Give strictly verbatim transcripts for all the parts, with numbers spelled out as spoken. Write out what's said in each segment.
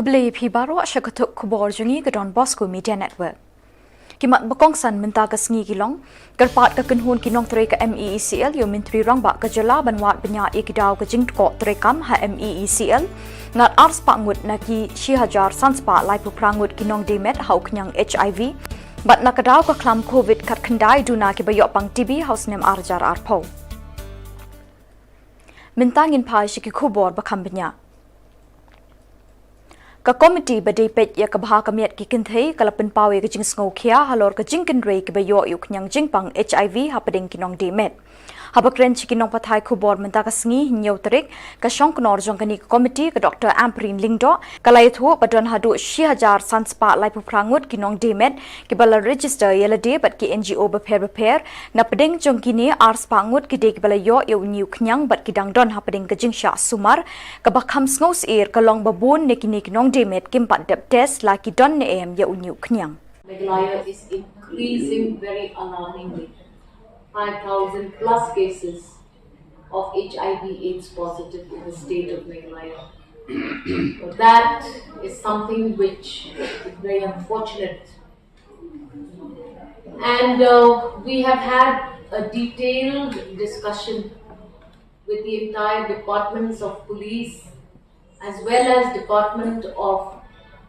Khublei phi baroh sha ka tuk khubor jong ngi ka Don Bosco Media Network. Ki mat ba kongsan mynta ka sngi ki long: kyrpad ka kynhun ki nongtrei ka M E E C L ïa u Myntri Rangbah ka jylla ban wad bniah ïa ki daw ka jingtkop treikam ha M E E C L. Ngat ar spah ngut na ki shi hajar san spah laiphew phra ngut ki nongdie met ha u khñiang H I V. Bad na ka daw ka khlam Covid khatkhyndai duna kiba ïoh pang T B ha u snem ar hajar arphew. Mynta ngin phai sha ki khubor ba kham bniah. Ka komiti ba dei peit ïa ka bha ka miat ki kynthei ka la pynpaw ïa ka jingsngewkhia halor ka jingkynrei kiba ïoh ïa u khñiang jingpang H I V hapdeng ki nongdie met. Haba kren sha ki nongpathai khubor mynta ka sngi, hynñiew tarik, ka shongknor jong kane ka komiti, ka Doctor Ampareen Lyngdoh, ka la ïathuh ba don haduh shi hajar san spah laiphew phra ngut ki nongdie met kiba la register ïa lade bad ki N G O bapher bapher. Na pdeng jong kine, ar spah ngut ki dei kiba la ïoh ïa une u khñiang bad ki dang don hapdeng ka jingshah sumar. Kaba kham sngewsyier ka long ba bun na kine ki nongdie met kim pat dep test la ki don ne em ïa une u khñiang. Meghalaya is increasing very alarmingly. Five thousand plus cases of H I V AIDS positive in the state of Meghalaya. That is something which is very unfortunate. And uh, we have had a detailed discussion with the entire departments of police as well as Department of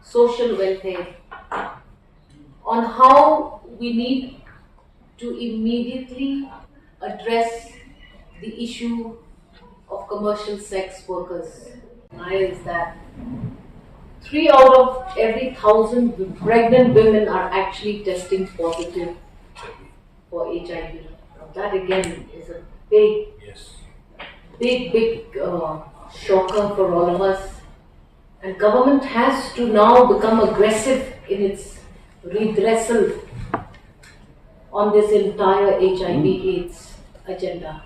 Social Welfare on how we need to immediately address the issue of commercial sex workers. Why is that? Three out of every thousand pregnant women are actually testing positive for H I V. Now, that again is a big, yes, big, big uh, shocker for all of us. And government has to now become aggressive in its redressal on this entire H I V AIDS agenda.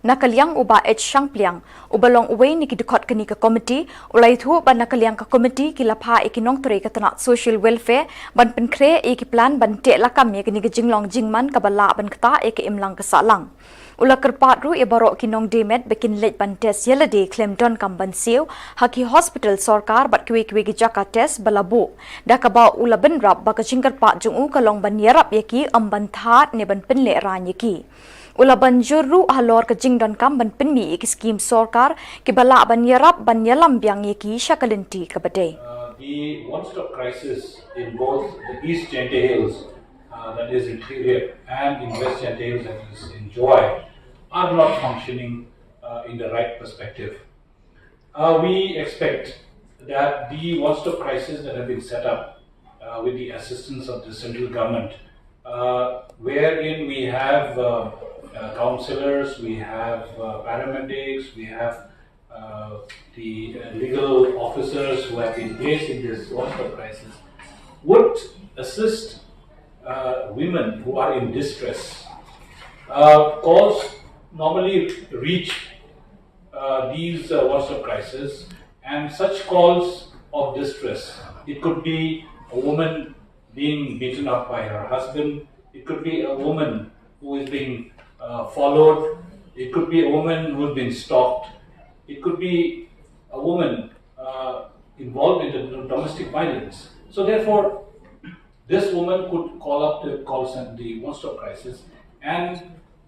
Na ka liang u Bah H Shangpliang, uba long uwei na ki dkhot kane ka komiti, u la ïathuh ba na ka liang ka komiti ki la phah ïa ki nongtrei ka tnat social welfare ban pynkhreh ïa ki plan ban teh lakam ïa kane ka jinglong jingman kaba lah ban ktah ïa ka imlang ka sahlang. U la kyrpad ruh ïa baroh ki nongdie met ba kin leit ban test ïa lade khlem donkam ban siew ha ki hospital sorkar bad kiwei kiwei ki jaka test ba la buh. Da kaba u la bynrap ba ka jingkyrpad jong u ka long ban ïarap ïa ki, ym ban thad ne ban pynlehraiñ ïa ki. U la ban jur ruh halor ka jingdonkam ban pynmih ïa ki skhim sorkar kiba lah ban ïarap ban ïalam biang ïa ki sha ka lynti kaba dei. Uh, the one-stop crisis in both the East Jaintia Hills, uh, that is in Khliehriat, and in West Jaintia Hills, that is in Jowai, are not functioning uh, in the right perspective. Uh, we expect that the one-stop crisis that have been set up uh, with the assistance of the central government, uh, wherein we have uh, uh, counselors, we have uh, paramedics, we have uh, the uh, legal officers who have been placed in this one-stop crisis, would assist uh, women who are in distress. Uh, calls normally reach uh, these uh, one-stop crisis, and such calls of distress. It could be a woman being beaten up by her husband. It could be a woman who is being uh, followed. It could be a woman who's been stalked. It could be a woman uh, involved in the domestic violence. So therefore, this woman could call up the call center, the one-stop crisis, and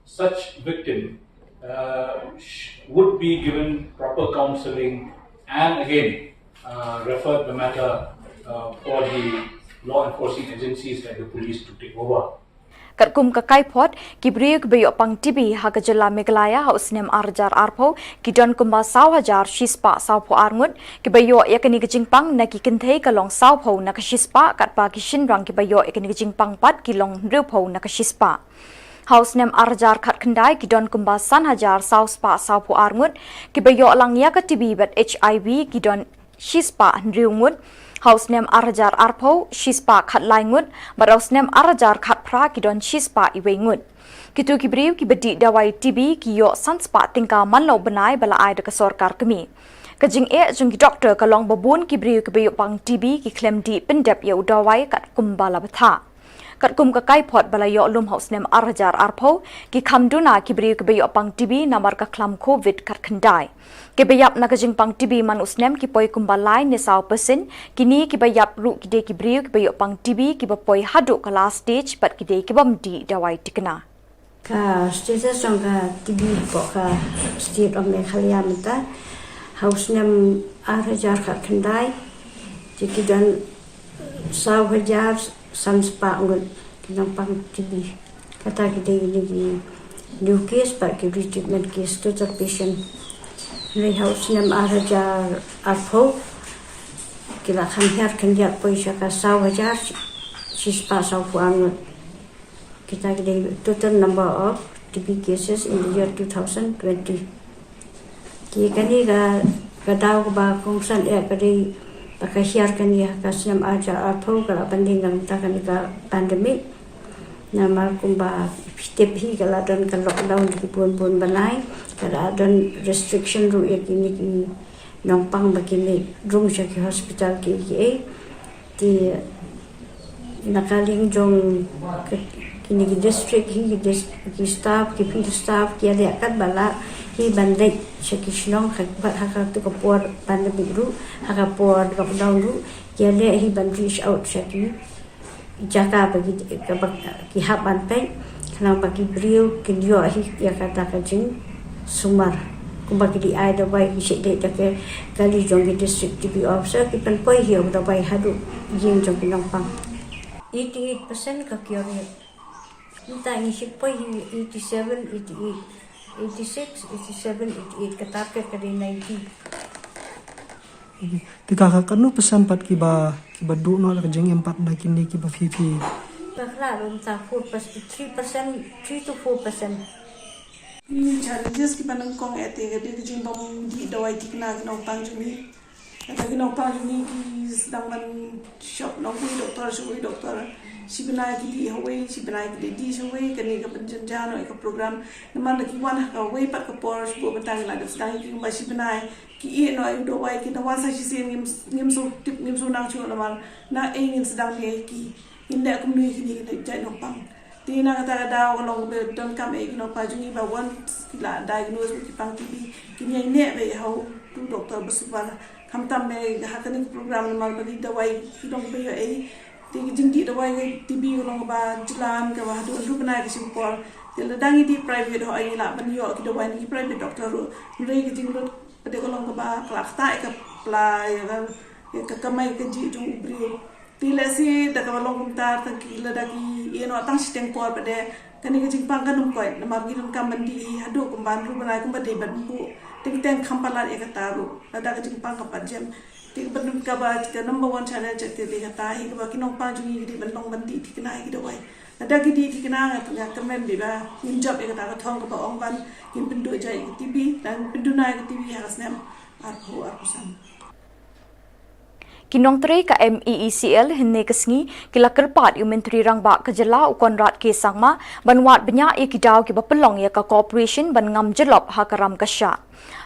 such victim uh, sh- would be given proper counseling and again uh, referred the matter uh, for the law enforcing agencies like the police to take over. Katkum ka kaiphod, ki briew kiba ïoh pang T B ha ka jylla Meghalaya ha u snem ar hajar arphew ki don kumba saw hajar shispah sawphew ar ngut. Kiba ïoh ïa kane ka jingpang na ki kynthei ka long sawphew na ka shispah, katba ki shynrang kiba ïoh ïa kane ka jingpang pat ki long hynriewphew na ka shispah. Ha u snem ar hajar khatkhyndai ki don kumba san hajar saw spah sawphew ar ngut. Kiba ïoh lang ïa ka T B bad H I V ki don shispah hynriew ngut. Ha u snem ar hajar arphew shispah khatlai ngut. Bad ha u snem ar hajar khatphra ki don shispah iwei ngut. Kito ki briew kiba dih dawai T B ki ïoh san spah tyngka man la u bnai ba la ai da ka sorkar kmie. Ka jingeh jong ki doktor ka long ba bun ki briew kiba ïoh pang T B ki khlem dih pyndep ïa u dawai katkum ba la bthah. Katkum ka kaiphod ba la ïoh lum ha u snem ar hajar arphew, ki kham duna ki briew kiba ïoh pang T B namar ka khlam Covid khatkhyndai. Kiba ïap na ka jingpang T B man u snem ki poi kumba lai ne saw percent, kine kiba ïap ruh ki dei ki briew kiba ïoh pang T B kiba poi haduh ka last stage bad ki dei ki bym dih dawai thikna. Ka status jong ka T B hapoh ka state of Meghalaya mynta, ha u snem ar hajar khatkhyndai, te ki don saw hajar san spah ngut ki nongpang T B. Kata ki dei kine ki new case bad ki retreatment case, total patient. Hynrei ha u snem ar hajar arphew, ki la kham hiar khyndiat poi sha ka saw hajar shi spah saw phew ar ngut. Kita ki dei total number of T B cases in the year two thousand twenty. Ki kane ka, ka daw kaba kongsan eh ka dei ba ka hiar kane ha ka snem ar hajar arphew, ka la ban dei na ka bynta kane ka pandemic. Namar kumba phi tip hi, ka la don ka lockdown ki bun bun bnai, ka la don restriction ruh ïa kine ki nongpang ba kin leit rung sha ki hospital kiei kiei. Te na ka liang jong ka, kine ki district hi, ki dis-, ki staff, ki field staff ki ïaleh katba lah hi ban leit sha ki shnong, ha, bad ha katu ka por pandemic ruh, ha ka por lockdown ruh, ki ïaleh hi ban reach out sha ki jaka ba ki, kaba ki hap ban peit, khnang ba ki briew kin ïoh hi ïa kata ka jingsumar. Kumba ki dei ai dawai, ki shait leit da ka kali jong ki district T B officer, ki pynpoi hi ïa u dawai haduh ïing jong ki nongpang. Eighty-eight percent ka cure rate. Mynta ngi shait poi hi eighty-seven, eighty-eight, eighty-six, eighty-seven, eighty-eight, ka target ka dei ninety. Te ka, ka katno percent pat kiba, kiba duh noh da ka jingim pat na kine kiba phi phi? Ka khla ruh mynta four percent, three percent, three to four percent. Ki challenges kiba nyngkong eh te ka dei ka jingbym dih dawai thikna ki nongpang jong ngi. Kata ki nongpang jong ngi ki sdang ban shop na uwei doktor sha uwei doktor. Shi bnai ki dih ha uwei, shi bnai ki dih, dih sha uwei, kane ka pynjynjar noh ïa ka program. Namar lada ki wan ha kawei pat ka por, shu buh bynta ngi la dep sdang ïa ki, kumba shi bnai ki ïeh noh ïa u dawai, ki da wan sa shisien ngim, ngim shu tip, ngim shu nang shuh namar na ei ngin sdang ïa ki, ngin leh kumno ïa kine ki jait nongpang. Te na kata ka daw ka long ba donkam eh ki nongpang jong ngi ba once ki la diagnose ba ki pang T B, kin ïai neh beit ha utu u doktor ba super. Khamtam eh ha kane ka program namar ba ki dawai ki long ba ïoh ei. Te ka jingdih dawai ka T B ka long kaba jlan, kaba haduh hynriew bnai ka shim por. Te lada ngi dih private, hooid ngi lah ban ïoh ki dawai na ki private doctor ruh. Hynrei ka jinglut pat ka long kaba ka la ktah ïa ka pla, ïa ka, ïa ka kamai kajih jong u briew. Te lehse da kaba long kumta, tang ki lada ki ïeh noh tang shiteng por pat de, kane ka jingpang kan ym koit namar ki donkam ban dih hi haduh kumba hynriew bnai kumba dei ban buh. Teng teng kham palat ïa kata ruh lada ka jingpang kam pat jem. Te kaba, kaba ka number one challenge te dei kata hi, kaba ki nongpang jong ngi ki dei ban long ban dih thikna ïa ki dawai. Lada ki dih thikna, nga, nga kyrmen beit ba ngin jop ïa kata ka thong kaba ong ban ngin pynduh jait ïa ka T B, ban pynduh noh ïa ka T B ha ka snem arphew, arphew san. Ki nongtrei ka M E E C L hynne ka sngi ki la kyrpad ïa u Myntri Rangbah ka jylla u Conrad K Sangma ban wad bniah ïa ki daw kiba pynlong ïa ka corporation ban ngam jyllop ha ka ram ka shah.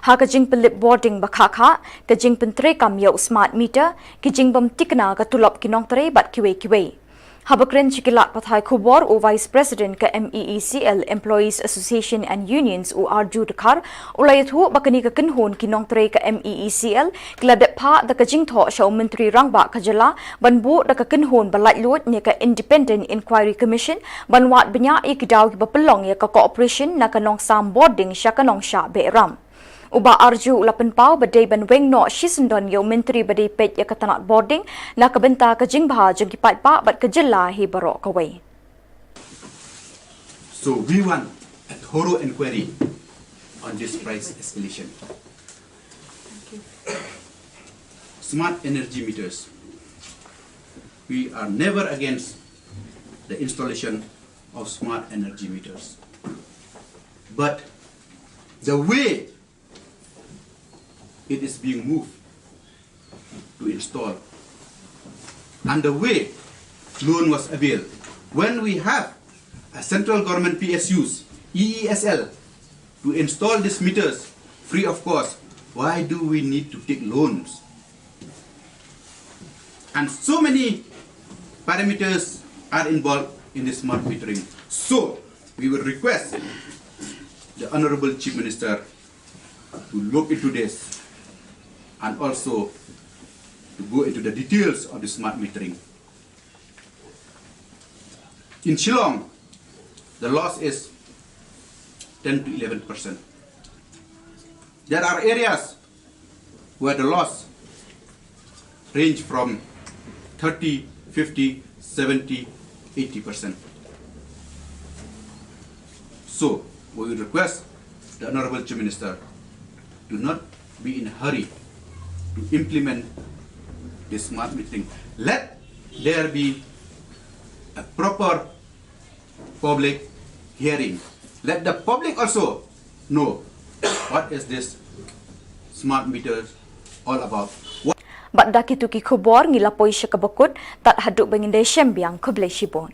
Ha ka jingpynlip bording ba khah khah, ka jingpyntreikam ïa u smart meter, ki jingbym tikna ka tulop ki nongtrei bad kiwei kiwei. Haba kren sha ki lad pathai khubor, u Vice President ka M E E C L Employees Association and Unions u Arju Dkhar u la ïathuh ba kane ka kynhun ki nongtrei ka M E E C L ki la dep phah da ka jingthoh sha u Myntri Rangbah ka jylla ban buh da ka kynhun ba laitluid ne ka Independent Inquiry Commission ban wad bniah ïa ki daw kiba pynlong ïa ka corporation na ka nongsam bording sha ka nongshah behram. U Bah Arju u la pynpaw ba dei ban weng noh shisyndon ïa u Myntri ba dei peit ïa ka tnat bording na ka bynta ka jingbha jong ki paidbah bad ka jylla hi baroh kawei. So we want a thorough inquiry on this price escalation. Smart energy meters. We are never against the installation of smart energy meters. But the way it is being moved to install and the way loan was availed, when we have a central government P S Us, E E S L, to install these meters free of cost, why do we need to take loans? And so many parameters are involved in the smart metering. So, we will request the Honorable Chief Minister to look into this and also to go into the details of the smart metering. In Shillong, the loss is ten to eleven percent. There are areas where the loss range from thirty, fifty, seventy, eighty percent. So, we will request the Honorable Chief Minister to not be in a hurry to implement this smart metering. Let there be a proper public hearing. Let the public also know what is this smart meter all about. What Bad da kitu ki khubor ngi la poi sha kaba kut, tad haduh ba ngin da shem biang, khublei shibun.